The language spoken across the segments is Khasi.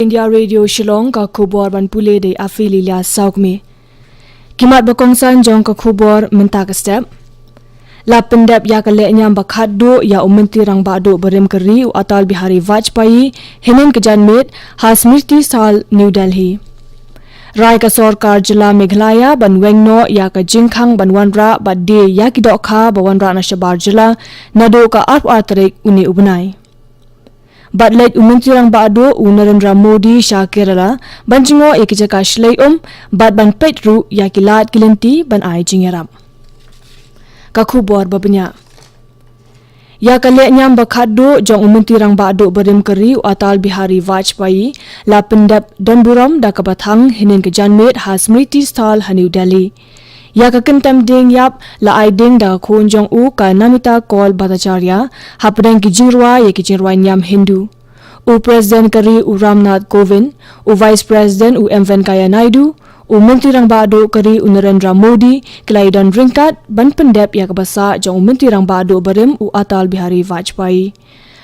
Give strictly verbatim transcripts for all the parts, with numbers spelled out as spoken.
India Radio Shillong, ka khubor ban pule da i Afililia Saukmi. Ki mat ba kongsan jong ka khubor mynta ka step. La pyndep ïa ka lehniam ba khatduh ïa u Myntri Rangbah Duh barim ka ri u Atal Bihari Vajpayee, hynnin ka janmiet, ha Smriti Sthal, New Delhi. Rai ka sorkar jylla Meghalaya ban weng noh ïa ka jingkhang ban wanrah bad die ïa ki dohkha ba wanrah na shabar jylla, naduh ka arphew ar tarik une u bnai. Bad leit u Myntri Rangbah Duh u Narendra Modi sha Kerala, ban jngoh ïa ki jaka shlei um, bad ban peit ruh ïa ki lad ki lynti ban ai jingïarap. Ka khubor ba bniah. Ïa ka lehniam ba khatduh jong u Myntri Rangbah Duh barim ka ri u Atal Bihari Vajpayee, la pyndep don burom da kaba thang hynnin ka janmiet ha Smriti Sthal ha New Delhi. Ïa ka kyntem dieng ïap la ai dieng da ka khun jong u ka Namita Kaul Bhattacharya, hapdeng ki jingrwai ïa ki jingrwai niam Hindu. U President ka ri u Ram Nath Kovind, u Vice President u M Venkaiah Naidu, u Myntri Rangbah Duh ka ri u Narendra Modi, ki la ïadon ryngkat ban pyndep ïa ka basa jong u Myntri Rangbah Duh barim u Atal Bihari Vajpayee.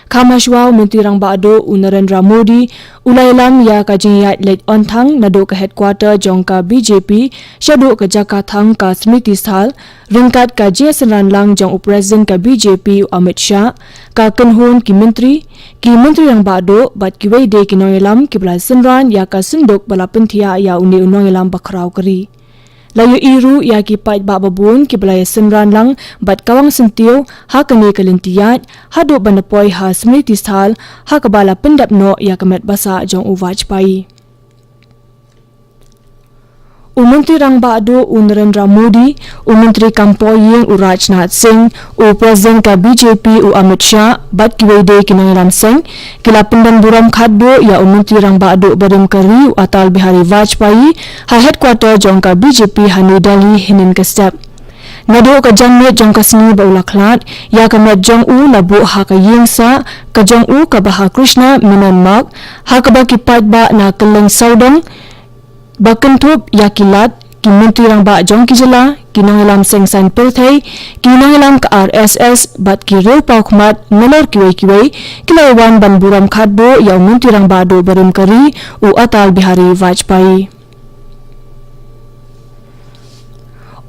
Kham hashwa u Myntri Rangbah Duh u Narendra Modi, u la ïalam ïa ka jingïaid leit on thang naduh ka headquarter jong ka B J P, shaduh ka jaka thang ka Smriti Sthal, ryngkat ka jingsynran lang jong u President ka B J P u Amit Shah, ka kynhun ki myntri, ki Myntri Rangbah Duh, bad kiwei de ki nongïalam kiba la synran ïa ka synduk ba la pynthiah ïa une u nongïalam bakhraw ka ri. La ïohi ruh ïa ki paidbah babun kiba la ïasynran lang bad kawang syntiew ha kane ka lynti ïaid, haduh ban da poi ha Smriti Sthal, ha kaba la pyndep noh ïa ka met basa jong u Vajpayee. U Myntri Rangbah Duh u Narendra Modi, u Myntri kam poh ïing u Rajnath Singh, u President ka B J P u Amit Shah, bad kiwei de ki nongïalam seng, ki la pyndon burom khatduh ïa u Myntri Rangbah Duh barim ka ri u Atal Bihari Vajpayee, ha headquarter jong ka B J P ha New Delhi hynnin ka step. Naduh ka janmiet jong ka sngi ba u la khlad, ïa ka met jong u la buh ha ka ïing sah ka jong u kaba ha Krishna Menon Marg, ha kaba ki paidbah na kylleng sawdong ba kynthup ïa ki lad, ki Myntri Rangbah jong ki jylla, ki nongïalam seng saiñ pyrthei, ki nongïalam ka R S S, bad ki riewpawkhmat nalor kiwei kiwei, ki la wan ban burom khatduh ïa u Myntri Rangbah Duh barim ka ri, u Atal Bihari Vajpayee.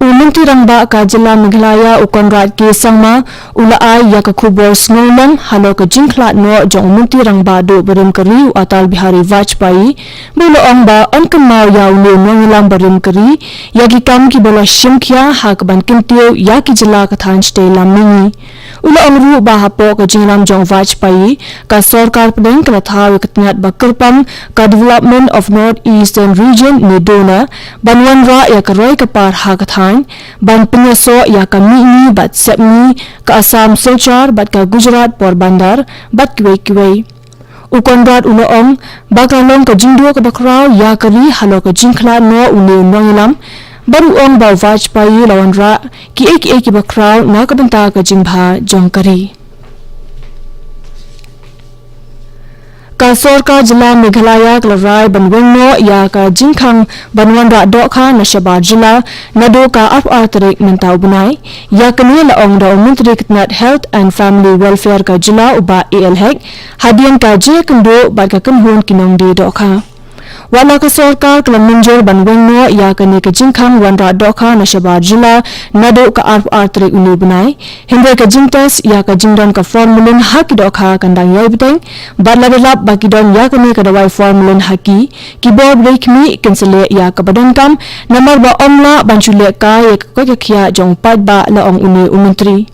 U Myntri Rangbah ka jylla Meghalaya u Conrad K Sangma, u la ai ïa ka khubor sngewlem halor ka jingkhlad noh jong u Myntri Rangbah Duh barim ka ri u Atal Bihari Vajpayee, ba u la ong ba yn kynmaw ïa une u nongïalam barim ka ri, ïa ki kam kiba la shim khia ha kaban kyntiew ïa ki jylla ka thaiñ shatei lam mihngi. U la ong ruh ba hapoh ka jingïalam jong u Vajpayee, ka sorkar pdeng ka la thaw ïa ka tnat ba kyrpang ka Development of North Eastern Region ne DoNER, ban wanrah ïa ka roi ka par ha ka thaiñ, ban pynïasoh ïa ka mihngi bad sepngi ka Assam Silchar bad ka Gujarat Porbandar, bad kiwei kiwei. U Conrad u la ong ba ka long ka jingduh kaba khraw ïa ka ri halor ka jingkhlad noh une u nongïalam, bad u ong ba u Vajpayee u la wanrah kiei kiei kiba khraw na ka bynta ka jingbha jong ka ri. Ka sorkar jylla Meghalaya ka la rai ban weng noh ïa ka jingkhang ban wanrah dohkha na shabar jylla, naduh ka arphew ar tarik mynta u bnai. Ïa kane la ong da u Myntri ka tnat Health and Family Welfare ka jylla u Bah A L Hek, hadien ka jingïakynduh bad ka kynhun ki nongdie dohkha. Wat la ka sorkar ka la mynjur ban weng noh ïa kane ka jingkhang wanrah dohkha na shabar jylla, naduh ka arphew ar tarik une u bnai. Hynrei ka jingtest ïa ka jingdon ka formalin ha ki dohkha kan dang ïai bteng, bad lada lap ba ki don ïa kane ka dawai formalin ha ki, ki bor ba dei khmih kin sa leh ïa kaba donkam, namar ba ym lah ban shu leh kai ïa ka koit ka khiah jong u paidbah, la ong une u Myntri.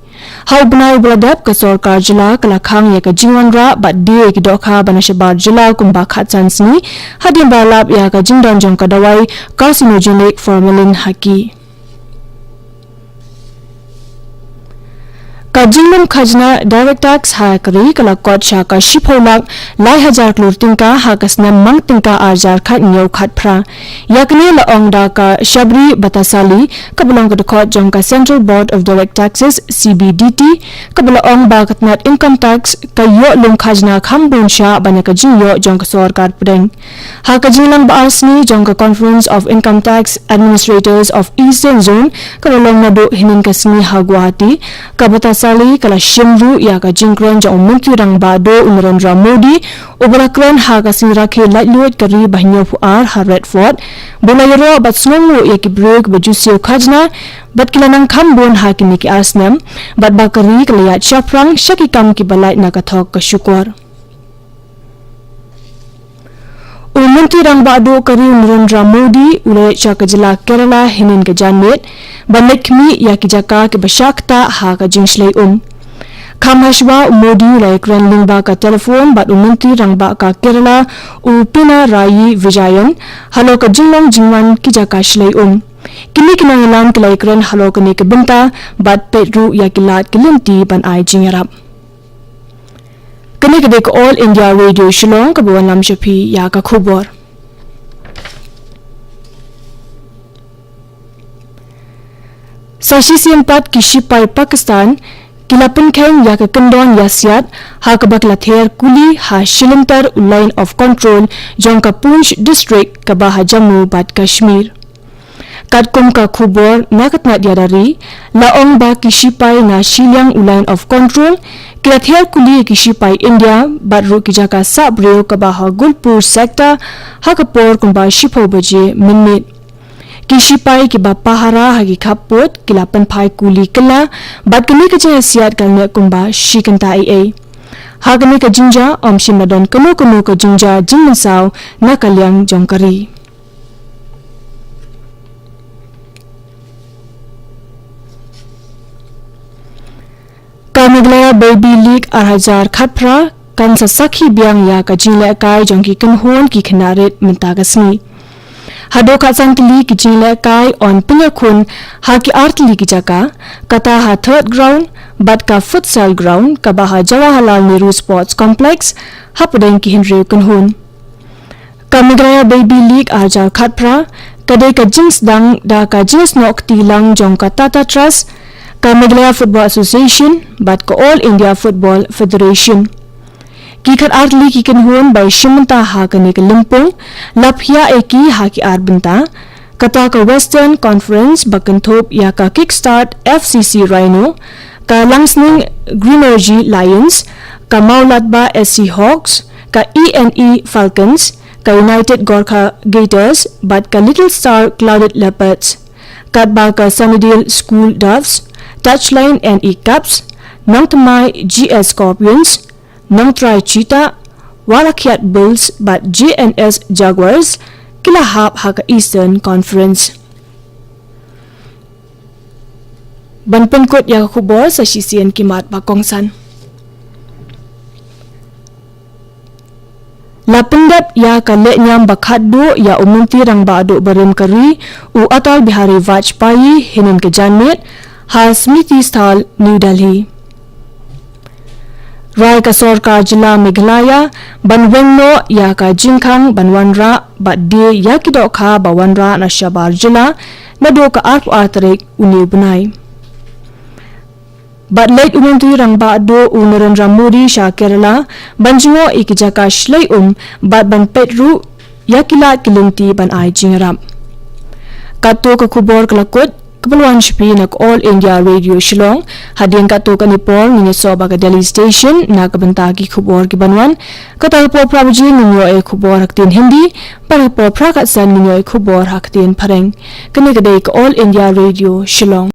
Ha u bnai uba la dep ka sorkar jylla ka la khang ïa ka jingwanrah bad die ïa ki dohkha ba na shabar jylla kumba khatsan sngi, hadien ba la lap ïa ka jingdon jong ka dawai carcinogenic formalin ha ki. Ka jinglum khajna direct tax ha ka ri ka la kot sha ka shiphew lak lai hajar klur tyngka ha ka snem mang tyngka ar hajar khathynñiew khatphra. Ïa kane la ong da ka Shabri Bhattacharjee, kaba long ka dkhot jong ka Central Board of Direct Taxes, C B D T, kaba la ong ba ka tnat income tax ka ïoh lum khajna kham bun shah ban ïa ka jingïoh jong ka sorkar pdeng. Ha ka jingïalang ba ar sngi jong ka Conference of Income Tax Administrators of Eastern Zone, kaba long naduh hynnin ka sngi ha Guwahati, ka Bhattacharjee Rally ka la shim ruh ïa ka jingkren jong u Myntri Rangbah Duh u Narendra Modi, uba la kren ha ka sngi rakhe laitluid ka ri ba hynñiewphew ar ha Red Fort, ba la ïaroh bad sngewnguh ïa ki briew kiba ju siew khajna, bad ki la nang kham bun ha kine ki ar snem, bad ba ka ri ka la ïaid shaphrang sha ki kam kiba lait na ka thok ka shukor. U Myntri Rangbah Duh ka ri u Narendra Modi u la leit sha ka jylla Kerala hynnin ka janmiet, ban leit khmih ïa ki jaka kiba shah ktah ha ka jingshlei um. Kham hashwa u Modi u la ïakren lyngba ka telephone bad u Myntri Rangbah ka Kerala u Pinarayi Vijayan, halor ka jinglong jingman ki jaka shlei um. Kine ki nongïalam ki la ïakren halor kane ka bynta, bad peit ruh ïa ki lad ki lynti ban ai jingïarap. Kane ka dei ka All India Radio Shillong kaba wanlam sha phi ïa ka khubor. Sa shisien pat ki shipai Pakistan ki la pynkheiñ ïa ka kyndon ïasiat, ha kaba ki la ther kuli ha shilynter u Line of Control jong ka Poonch District kaba ha Jammu bad Kashmir. Katkum ka khubor na ka tnat ïada ri, la ong ba ki shipai na shiliang u Line of Control ki la ther kuli ïa ki shipai India bad ruh ki jaka sah briew kaba ha Gulpur sector, ha ka por kumba shiphew baje mynmiet. Ki shipai kiba pahara ha ki khappud ki la pynphai kuli kylla, bad kane ka jingïasiat ka la neh kumba shi kynta eiei. Ha kane ka jingjia ym shym la don kano kano ka jingjia jingmynsaw na ka liang jong ka ri. Ka Meghalaya Baby League ar hajar khatphra kan sa sakhi biang ïa ka jinglehkai jong ki kynhun ki khynnah rit mynta ka sngi. Haduh khatsan tylli ki jinglehkai yn pynïakhun ha ki ar tylli ki jaka, kata ha Third Ground, bad ka Futsal Ground kaba ha Jawaharlal Nehru Sports Complex, hapdeng ki hynriew kynhun. Ka Meghalaya Baby League ar hajar khatphra ka dei ka jingsdang da ka jingsnoh kti lang jong ka Tata Trust, ka Meghalaya Football Association bad ka All India Football Federation. Ki khatar tylli ki kynhun ba ïashim bynta ha kane ka lympung, la phiah ïa ki ha ki ar bynta, kata ka Western Conference ba kynthup ïa ka Kickstart F C C Rhino, ka Langsning Grenergy Lions, ka Mawlatba S C Hawks, ka E N E Falcons, ka United Gorkha Gators bad ka Little Star Clouded Leopards. Katba ka Sunnydale School Doves, Touchline N E Cubs, Nongthymmai G S Scorpions, Nongtrai Cheetah, Warakhiat Bulls bad J N S Jaguars ki la hap ha ka Eastern Conference. Ban pynkut ïa ka khubor, sa shisien ki mat ba kongsan. La pyndep ïa ka lehniam ba khatduh ïa u Myntri Rangbah Duh barim ka ri, u Atal Bihari Vajpayee, hynnin ka janmiet ha Smriti Sthal, New Delhi. Rai ka sorkar jylla Meghalaya ban weng noh ïa ka jingkhang ban wanrah bad die ïa ki dohkha ba wanrah na shabar jylla naduh ka arphew ar tarik une u bnai. Bad leit u Myntri Rangbah Duh u Narendra Modi sha Kerala ban jngoh ïa ki jaka shlei um bad ban peit ruh ïa ki lad ki lynti ban ai jingïarap. Katto ka khubor ka la kut, ka pynwan sha phi na ka All India Radio Shillong. Hadien katto katne por ngin ïasoh bad ka Delhi Station na ka bynta ki khubor ki ban wan. Kata ka por phra baje ngin ïoh ïa ka khubor ha ka ktien Hindi, bad ha ka por phra khatsan ngin ïoh ïa ka khubor ha ka ktien Phareng. Kane ka dei ka All India Radio Shillong.